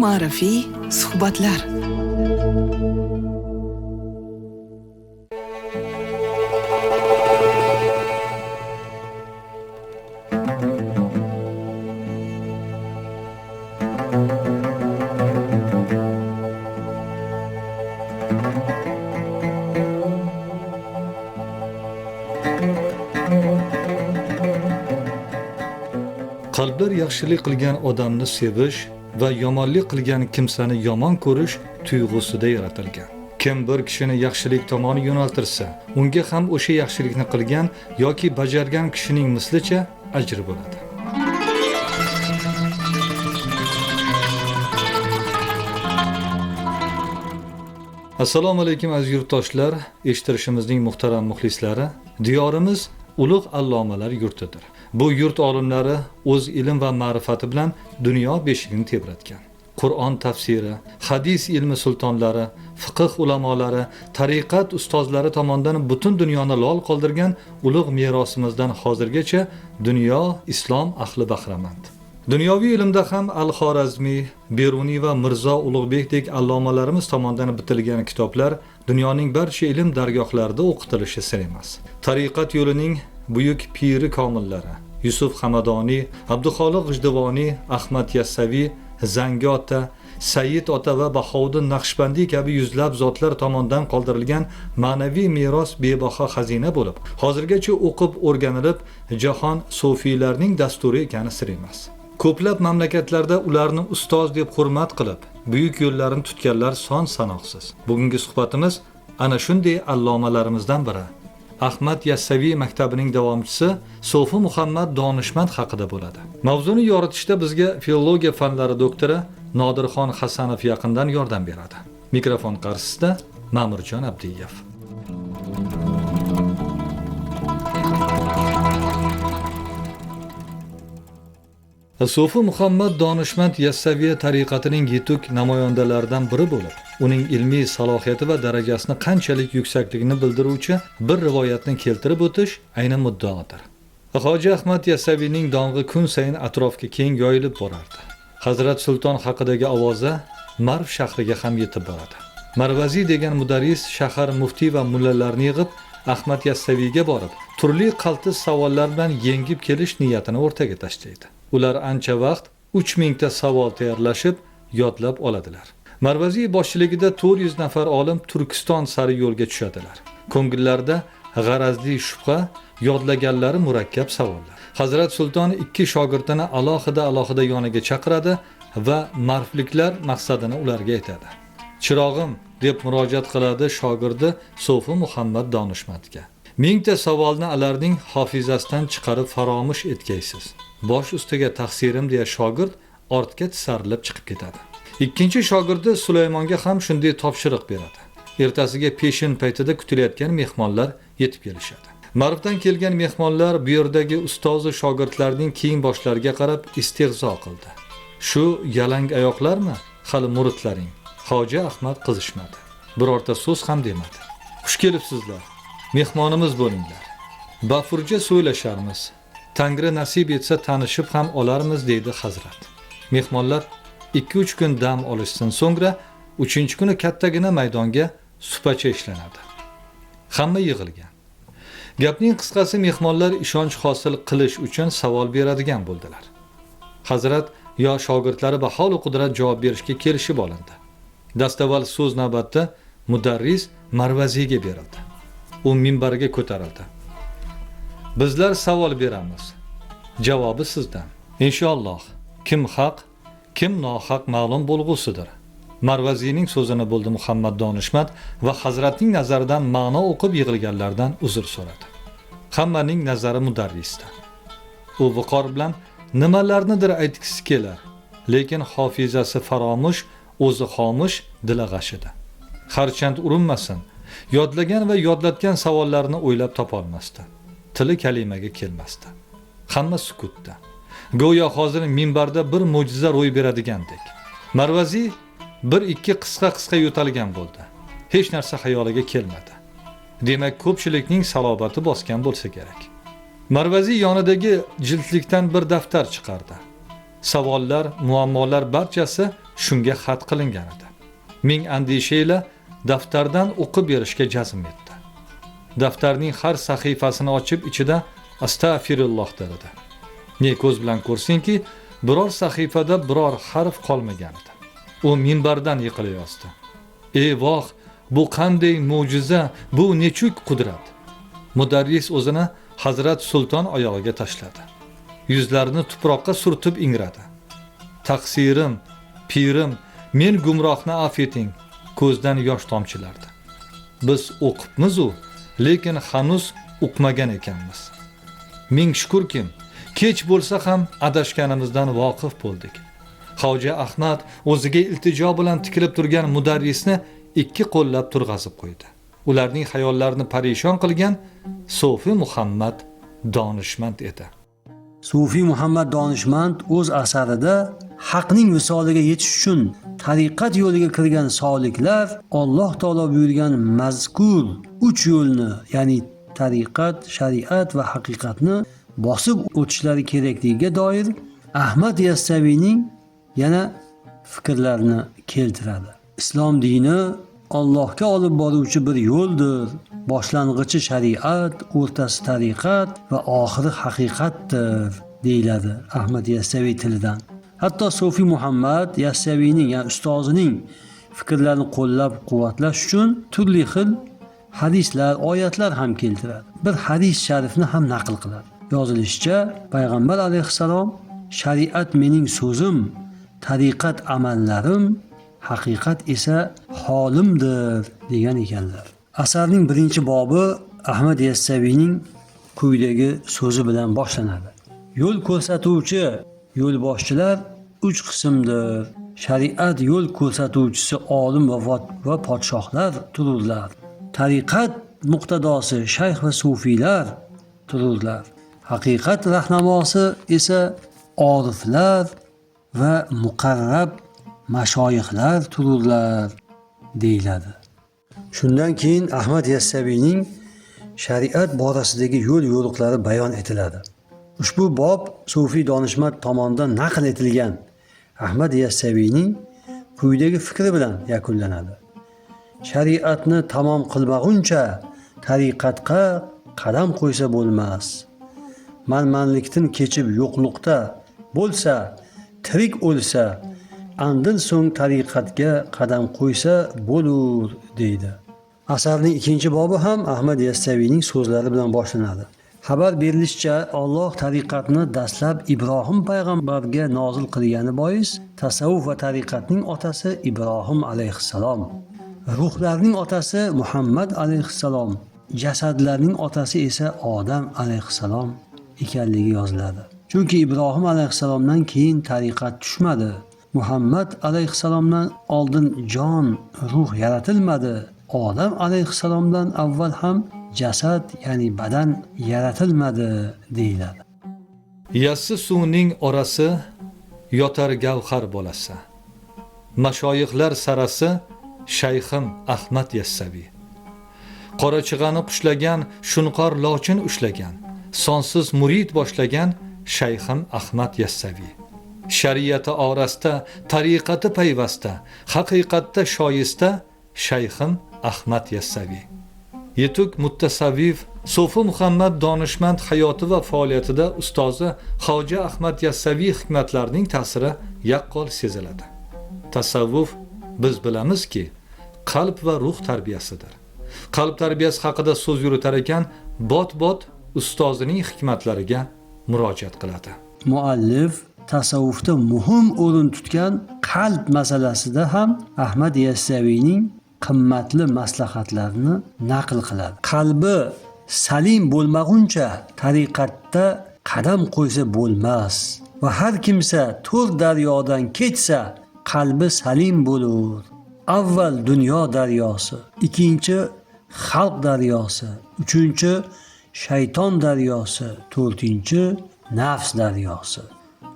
Ma'rifiy suhbatlar. Qalblar yaxshilik qilgan odamni sevish va yomonlik qilgan kimsani yomon ko'rish tuyg'usida yaratilgan. Kim bir kishini yaxshilik tomon yo'naltirsa, unga ham o'sha yaxshilikni qilgan yoki bajargan kishining mislicha ajri bo'ladi. Assalomu alaykum aziz yurtdoshlar, eshittirishimizning muhtaram muxlislari. Diyorimiz ulug' allomalar yurtidir. Bu yurt olimlari o'z ilm va ma'rifati bilan dunyo beshigini tebratgan. Qur'on tafsiri, hadis ilmi sultonlari, fiqh ulamolari, tariqat ustozlari tomonidan butun dunyoni lol qoldirgan ulug' merosimizdan hozirgacha dunyo islom ahli bahramand. Dunyoviy ilmda ham Al-Xorazmiy, Beruniy va Mirzo Ulug'bekdek allomalarimiz tomonidan bitilgan kitoblar dunyoning barcha ilm dargohlarida o'qitilishi sir emas. Tariqat yo'lining buyuk piri komillari Yusuf Hamadoniy, Abduxoliq G'ijduvoniy, Ahmad Yassaviy, Zangi ota, Said ota va Bahouddin Naqshbandiy kabi yuzlab zotlar tomonidan qoldirilgan ma'naviy meros bebaho xazina bo'lib, hozirgacha o'qib o'rganilib, jahon sufiylarning dasturi ekani sir emas. Ko'plab mamlakatlarda ularni ustoz deb hurmat qilib, buyuk yo'llarini tutganlar son sanoqsiz. Bugungi suhbatimiz ana shunday allomalarimizdan biri, Ahmad Yassaviy maktabining davomchisi So'fi Muhammad Donishmand haqida bo'ladi. Mavzuni yoritishda bizga filologiya fanlari doktori Nodirxon Hasanov yaqindan yordam beradi. Mikrofon qarshisida Ma'murjon Abdiyev. So'fi Muhammad Donishmand Yassaviya tariqatining yetuk namoyandalaridan biri bo'lib, uning ilmiy salohiyati va darajasini qanchalik yuksakligini bildiruvchi bir rivoyatni keltirib o'tish ayni muddaodir. Hoji Ahmad Yassaviyning dong'i kun sayin atrofga keng yoyilib borardi. Hazrat Sulton haqidagi ovoza Marv shahriga ham yetib boradi. Marvaziy degan mudarris shahar muftiy va mullalarni yig'ib Ahmad Yassaviyga borib, turli qaltis savollar bilan yengib kelish niyatini o'rtaga tashlaydi. Ular ancha vaqt 3000 ta savol tayyorlashib, yodlab oladilar. Marvaziy boshchiligida 400 nafar olim Turkiston sari yo'lga tushadilar. Ko'ngillarida g'arazli shubha, yodlaganlari murakkab savollar. Hazrat Sulton ikki shogirdini alohida yoniga chaqiradi va marfliklar maqsadini ularga aytadi. Chirog'im, deb murojaat qiladi shogirdi So'fi Muhammad Donishmandga. 1000 ta savolni alarning hofizasidan chiqarib faromush etgaysiz. Bosh ustiga taqsirim deya shogird ortga tisarilib chiqib ketadi. Ikkinchi shogirdi Sulaymonga ham shunday topshiriq beradi. Ertasiga peshin paytida kutilayotgan mehmonlar yetib kelishadi. Marvdan kelgan mehmonlar bu yerdagi ustoz va shogirdlarning kiyim boshlariga qarab istehzo qildi. Shu yalang oyoqlarmi hali muridlaring? Hoji Ahmad qizishmadi. Birorta so'z ham demadi. Xush kelibsizlar. Mehmonimiz bo'linglar. Bafurja so'ylasharmiz. Tangri nasib etsa tanishib ham olarmiz, deydi hazrat. Mehmonlar 2-3 kun dam olishsin, so'ngra 3-kuni kattagina maydonga supacha ishlanadi. Hamma yig'ilgan. Gapning qisqasi, mehmonlar ishonch hosil qilish uchun savol beradigan bo'ldilar. Hazrat yo shogirdlari bahol qudrat javob berishga kelishib olindi. Dastavval so'z navbatda mudarris Marvaziyga berildi. U minbarga ko'tarildi. Bizlar savol beramiz. Javobi sizdan. Inshaalloh, kim haq, kim nohaq ma'lum bo'lg'usidir. Marvaziyning so'zini bo'ldi Muhammad Donishmand va hazratning nazaridan ma'no o'qib yig'ilganlardan uzr so'radi. Hammaning nazari mudarrisda. U viqor bilan nimalarnidir aytgisi kelar, lekin hofizasi faromush, o'zi xomush, dili g'ashidi. Harchand urinmasin, yodlagan va yodlatgan savollarni o'ylab topolmasdi. Tili kalimaga kelmasdi. Hamma sukutda. Go'yo hozir minbarda bir mo'jiza ro'y beradigandek. Marvaziy bir ikki qisqa yo'talgan bo'ldi. Hech narsa xayoliga kelmadi. Demak, ko'pchilikning salobati bosgan bo'lsa kerak. Marvaziy yonidagi jildlikdan bir daftar chiqardi. Savollar, muammolar barchasi shunga xat qilingan edi. Ming andisha ila daftardan o'qib berishga jazm etdi. Daftarning har sahifasini ochib ichida astag'firulloh derdi. Ne ko'z bilan ko'rsinki, biror sahifada biror harf qolmagan edi. U minbardan yiqilayozdi. Ey voh, bu qanday mo'jiza, bu nechuk qudrat. Mudarris o'zini Hazrat Sulton oyog'iga tashladi. Yuzlarini tuproqqa surtib ingradi. Taqsirim, pirim, men gumrohni af eting, ko'zdan yosh tomchilardi. Biz o'qibmiz-u, lekin hanuz uqmagan ekanmiz. Ming shukurkim, kech bo'lsa ham adashganimizdan voqif bo'ldik. Xo'ja Ahmad o'ziga iltijo bilan tikilib turgan mudarrisni ikki qo'llab turg'azib qo'ydi. Ularning xayollarini parishon qilgan So'fi Muhammad donishmand edi. Sufiy Muhammad Donishmand o'z asarida haqning visoliga yetish uchun tariqat yo'liga kirgan soliklar Alloh taolo buyurgan mazkur uch yo'lni, ya'ni tariqat, shariat va haqiqatni bosib o'tishlari kerakligiga doir Ahmad Yassaviyning yana fikrlarini keltiradi. Islom dini Allohga olib boruvchi bir yo'ldir. Boshlang'ichi shariat, o'rtasi tariqat va oxiri haqiqatdir deyiladi Ahmad Yassaviy tilidan. Hatto So'fiy Muhammad Yassaviyning, ya'ni ustozining fikrlarini qo'llab-quvvatlash uchun turli xil hadislar, oyatlar ham keltiradi. Bir hadis sharifni ham naql qiladi. Yozilishicha, payg'ambar alayhissalom shariat mening so'zim, tariqat amallarim, haqiqat esa holimdir degan ekanlar. Asarning birinchi bobi Ahmad Yassaviyning quyidagi so'zi bilan boshlanadi. Yo'l ko'rsatuvchi yo'lboshchilar uch qismdir. Shariat yo'l ko'rsatuvchisi olim va podshohlar tururlar. Tariqat muqtadosi shayx va sufiylar tururlar. Haqiqat rahnamosi esa oriflar va muqarrab mashoyixlar tururlar deyiladi. Shundan keyin Ahmad Yassaviyning shariat borasidagi yo'l yo'riqlari bayon etiladi. Ushbu bob sufiy donishmand tomonidan naql etilgan Ahmad Yassaviyning quyidagi fikri bilan yakunlanadi. Shariatni tamom qilmaguncha tariqatga qadam qo'ysa bo'lmas. Manmanlikdan kechib yo'qliqda bo'lsa, tirik o'lsa, andin so'ng tariqatga qadam qo'ysa bo'lur deydi. Asarning ikkinchi bobi ham Ahmad Yassaviyning so'zlari bilan boshlanadi. Xabar berilishicha, Alloh tariqatni dastlab Ibrohim payg'ambarga nozil qilgani bois, tasavvuf va tariqatning otasi Ibrohim alayhissalom, ruhlarning otasi Muhammad alayhissalom, jasadlarning otasi esa Odam alayhissalom ekanligi yoziladi. Chunki Ibrohim alayhissalomdan keyin tariqat tushmadi. Muhammad alayhissalomdan oldin jon, ruh yaratilmadi. Odam alayhissalomdan avval ham jasad, ya'ni badan yaratilmadi deyiladi. Yassi suvning orasi yotar gavhar bolasi. Mashoyixlar sarasi Shayxim Ahmad Yassaviy. Qorachig'ani qushlagan, shunqor lochin ushlagan, sonsiz murid boshlagan Shayxim Ahmad Yassaviy. Shariati orasida, tariqati payvasta, haqiqatda shoyista Shayxim Ahmad Yassaviy. Yetuk muttasavvif So'fi Muhammad Donishmand hayoti va faoliyatida ustozi Xo'ja Ahmad Yassaviy hikmatlarining ta'siri yaqqol seziladi. Tasavvuf biz bilamizki, qalb va ruh tarbiyasidir. Qalb tarbiyasi haqida so'z yuritar ekan, bot-bot ustozining hikmatlariga murojaat qiladi. Muallif tasavvufda muhim o'rin tutgan qalb masalasida ham Ahmad Yassaviyning qimmatli maslahatlarini naql qiladi. Qalbi salim bo'lmaguncha tariqatda qadam qo'ysa bo'lmas va har kimsa to'rt daryodan kechsa qalbi salim bo'lur. Avval dunyo daryosi, ikkinchi xalq daryosi, uchinchi shayton daryosi, to'rtinchi nafs daryosi.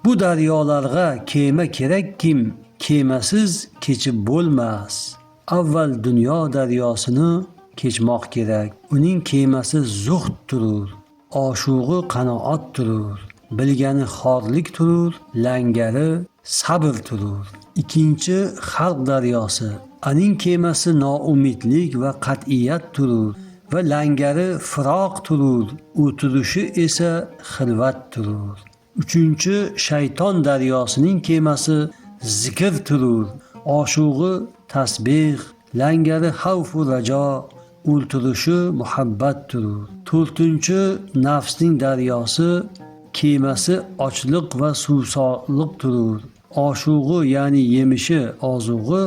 Bu daryolarga kema kerak kim, kemasiz kechib bo'lmas. Avval dunyo daryosini kechmoq kerak. Uning kemasi zuhd turur, oshug'i qanoat turur, bilgani xorlik turur, langari sabr turur. Ikkinchi xalq daryosi, aning kemasi noumidlik va qat'iyat turur va langari firoq turur, o'tirishi esa xilvat turur. Uchinchi shayton daryosining kemasi zikr turur, oshug'i tasbih, langari xavf u rajo, o'ltirishi muhabbat turur. To'rtinchi nafsning daryosi kemasi ochliq va suvsoqlik turur. Oshug'i ya'ni yemishi ozug'i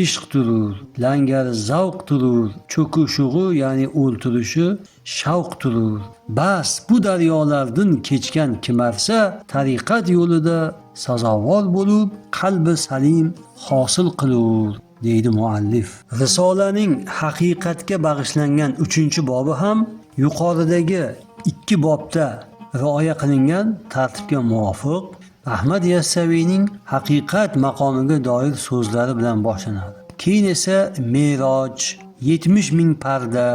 ishq turur, langari zavq turur, cho'kishug'i ya'ni o'ltirishi shavq turur. Bas bu daryolardan kechgan kimarsa tariqat yo'lida sazovor bo'lib qalbi salim hosil qilur, deydi muallif. Risolaning haqiqatga bag'ishlangan 3-bobi ham yuqoridagi 2 bobda rioya qilingan tartibga muvofiq Ahmad Yassaviyning haqiqat maqomiga doir so'zlari bilan boshlanadi. Keyin esa meroj, 70 ming parda,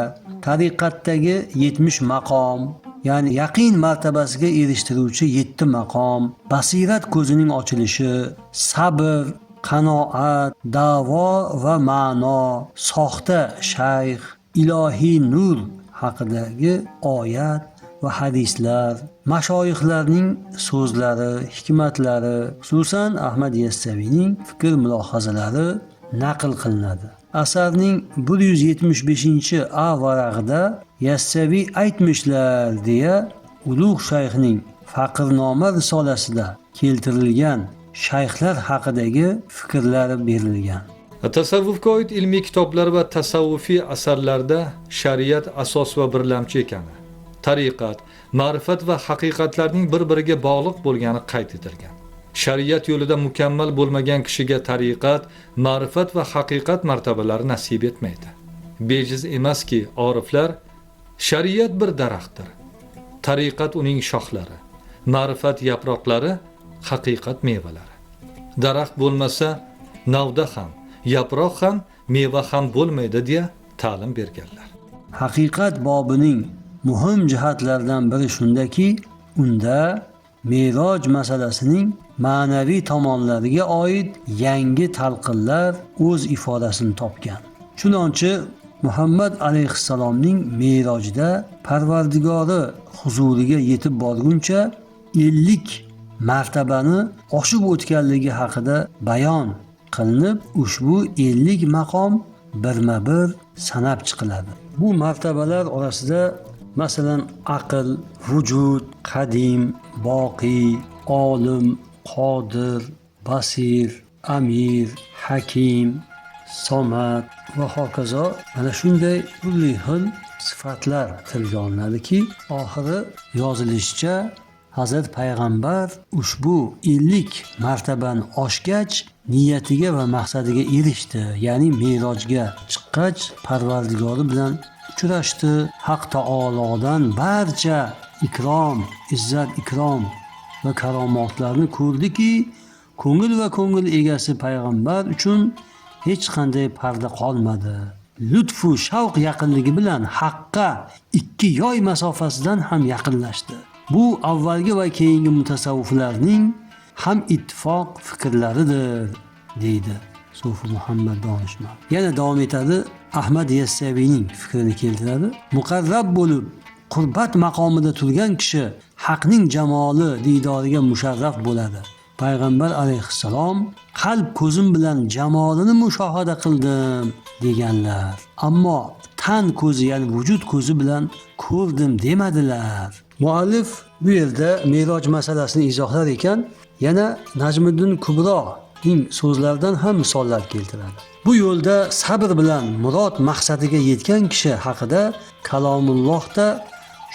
tariqatdagi 70 maqom, ya'ni yaqin martabasiga erishtiruvchi 7 maqom, basirat ko'zining ochilishi, sabr, qanoat, da'vo va ma'no, soxta shayx, ilohiy nur haqidagi oyat va hadislar, mashoyixlarning so'zlari, hikmatlari, xususan Ahmad Yassaviyning fikr mulohazalari naql qilinadi. Asarning 175-a varag'ida Yassaviy aytmishlar deya ulug' shayxning Faqirnoma risolasida keltirilgan shayxlar haqidagi fikrlari berilgan. Tasavvufga oid ilmiy kitoblar va tasavvufiy asarlarda shariat asos va birlamchi ekani, tariqat, ma'rifat va haqiqatlarning bir-biriga bog'liq bo'lgani qayd etilgan. Shariat yo'lida mukammal bo'lmagan kishiga tariqat, ma'rifat va haqiqat martabalari nasib etmaydi. Bejiz emaski, oriflar shariat bir daraxtdir, tariqat uning shoxlari, ma'rifat yaproqlari, haqiqat mevalari. Daraxt bo'lmasa navda ham, yaproq ham, meva ham bo'lmaydi deya ta'lim berganlar. Haqiqat bobining muhim jihatlardan biri shundaki, unda meroj masalasining ma'naviy tomonlariga oid yangi talqinlar o'z ifodasini topgan. Chunonchi Muhammad alayhissalomning merojda Parvardigori huzuriga yetib borguncha 50 martabani oshib o'tganligi haqida bayon qilinib, ushbu 50 maqom birma-bir sanab chiqiladi. Bu martabalar orasida masalan aql, vujud, qadim, boqiy, olim, qodir, basir, amir, hakim, somad va hokazo mana shunday turli xil sifatlar tilga olinadiki, oxiri yozilishicha Hazrat Payg'ambar ushbu 50 martabani oshgach niyatiga va maqsadiga erishdi, ya'ni merojga chiqqach Parvardigori bilan uchrashdi. Haq taolodan barcha ikrom, izzat, ikrom va karomotlarni ko'rdiki, ko'ngil va ko'ngil egasi payg'ambar uchun hech qanday parda qolmadi. Lutfu shavq yaqinligi bilan Haqqa 2 yoy masofasidan ham yaqinlashdi. Bu avvalgi va keyingi mutasavviflarning ham ittifoq fikrlaridir, deydi Sufi Muhammad donishmand. Yana davom etadi, Ahmad Yassaviyning fikrini keltiradi. Muqarrab bo'lib qurbat maqomida turgan kishi Haqning jamoli diydoriga musharraf bo'ladi. Payg'ambar alayhissalom qalb ko'zim bilan jamolini mushohada qildim deganlar. Ammo tan ko'zi, ya'ni vujud ko'zi bilan ko'rdim demadilar. Muallif bu yerda meroj masalasini izohlar ekan, yana Najmiddin Kubroning so'zlaridan ham misollar keltiradi. Bu yo'lda sabr bilan murod maqsadiga yetgan kishi haqida Kalomullohda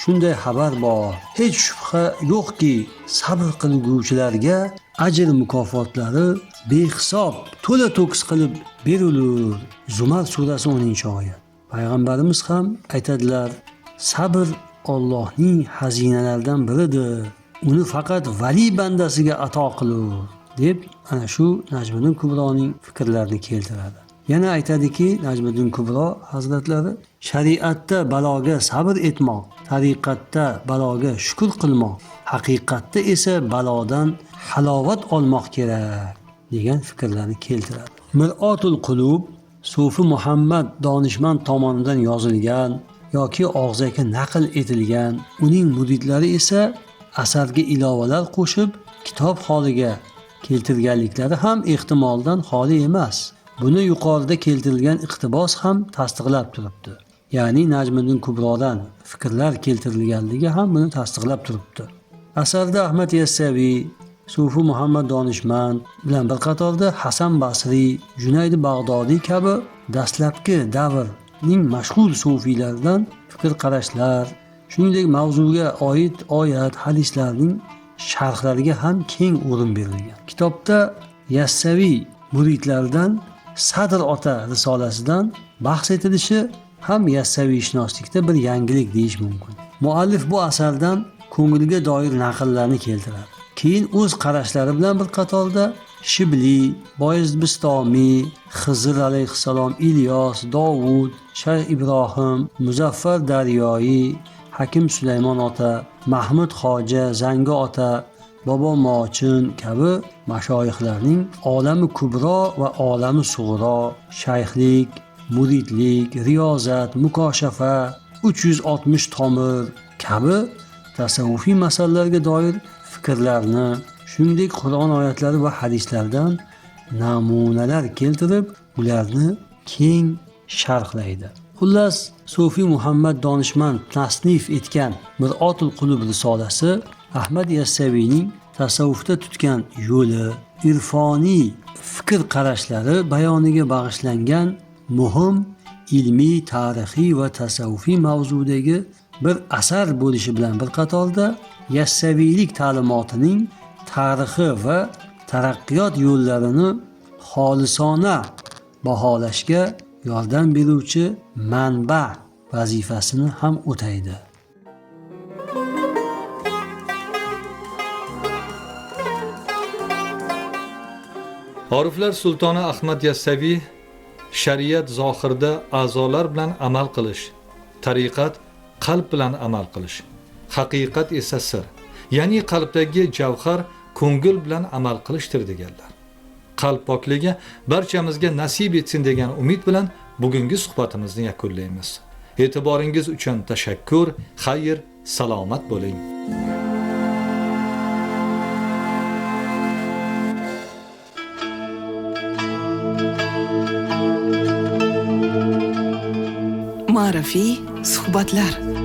shunday xabar bor. Hech shubha yo'qki, sabr qilguvchilarga ajr mukofotlari behisob, to'la to'kis qilib berilur. Zumar surasi 10-oyat. Payg'ambarimiz ham aytadilar, sabr Allohning xazinalaridan biridir. Uni faqat vali bandasiga ato qilur, deb ana shu Najmiddin Kubroning fikrlarini keltiradi. Yana aytadiki Najmiddin Kubro hazratlari, shariatda baloga sabr etmoq, Tariqatda baloga shukr qilmoq, haqiqatda esa balodan halovat olmoq kerak degan fikrlarni keltiradi. Mir'otul Qulub Sufi Muhammad Donishmand tomonidan yozilgan yoki og'zaki naql etilgan, uning muridlari esa asarga ilovalar qo'shib kitob holiga keltirganliklari ham ehtimoldan xoli emas. Buni yuqorida keltirilgan iqtibos ham tasdiqlab turibdi. Ya'ni Najmiddin Kubrodan fikrlar keltirilganligi ham buni tasdiqlab turibdi. Asarda Ahmad Yassaviy, Sufi Muhammad Donishmand bilan bir qatorda Hasan Basriy, Junayd Bag'dodiy kabi dastlabki davrning mashhur sufiylaridan fikr qarashlar, shuningdek mavzuga oid oyat, hadislarning sharhlariga ham keng o'rin berilgan. Kitobda Yassaviy muridlaridan Sadr ota risolasidan bahs etilishi ham Yassaviyshunoslikda bir yangilik deyish mumkin. Muallif bu asardan ko'ngilga doir naqllarni keltiradi. Keyin o'z qarashlari bilan bir qatorda Shibli, Boyezid Bistomiy, Xizr alayhissalom, Ilyos, Dovud, Shayx Ibrohim, Muzaffar Daryoiy, Hakim Sulaymon ota, Mahmud Hoja, Zangi ota, Bobo Mochin kabi mashoyixlarning olami kubro va olami sug'ro, shayxlik, muridlik, riyozat, mukoshafa, 360 tomir kabi tasavvufiy masalalarga doir fikrlarni, shuningdek Qur'on oyatlari va hadislardan namunalar keltirib, ularni keng sharhlaydi. Xullas, Sufi Muhammad Donishmand tasnif etgan Mir'otul Qulub risolasi Ahmad Yassaviyning tasavvufda tutgan yo'li, irfoniy fikr qarashlari bayoniga bag'ishlangan muhim ilmiy, tarixiy va tasavvufiy mavzudagi bir asar bo'lishi bilan bir qatorda Yassaviylik ta'limotining tarixi va taraqqiyot yo'llarini xolisona baholashga yordam beruvchi manba vazifasini ham o'taydi. Oriflar sultoni Ahmad Yassaviy shariat zohirda a'zolar bilan amal qilish, tariqat qalb bilan amal qilish, haqiqat esa sir, ya'ni qalbdagi javhar ko'ngil bilan amal qilishdir deganlar. Qalb pokligi barchamizga nasib etsin degan umid bilan bugungi suhbatimizni yakunlaymiz. E'tiboringiz uchun tashakkur, xayr, salomat bo'ling. Ma'rifiy suhbatlar.